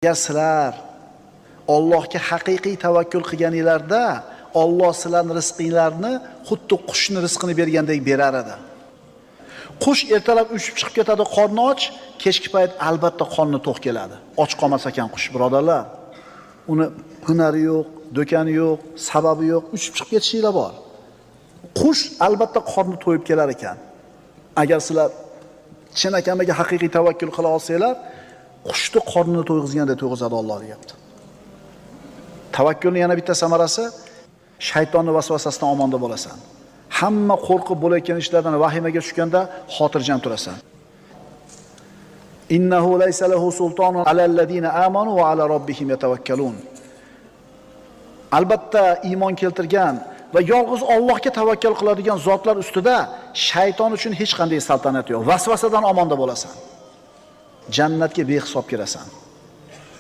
Agar sizlar Allohga haqiqiy tavakkul qilganinglarda, Alloh sizlarning rizqinglarni xuddi qushning rizqini bergandek berar edi. Qush ertalab uchib chiqib ketadi, qorni och, kechki payt albatta qorni to'q keladi. Och qolmas ekan qush, birodarlar. Uni hunari yo'q, do'koni yo'q, sababi yo'q, uchib chiqib ketishinglar bor. Qush albatta qorni to'yib kelar ekan. Agar sizlar chinakamiga haqiqiy tavakkul qila olsanglar, qushni qornini to'yg'izgandek to'yg'izadi Alloh deyapti. Tavakkulning yana bitta samarasi shaytonning vasvasasidan omonda bo'lasan. Hamma qo'rqib bo'layotgan ishlardan vahimaga tushganda xotirjam turasan. Innahu laysa lahu sultonun alallazina amanu va ala robbihim yatavakkalun. Albatta iymon keltirgan va yolg'iz Allohga tavakkul qiladigan zotlar ustida shayton uchun hech qanday saltanat yo'q. Vasvasadan omonda bo'lasan. Jannatga behisob kirasan.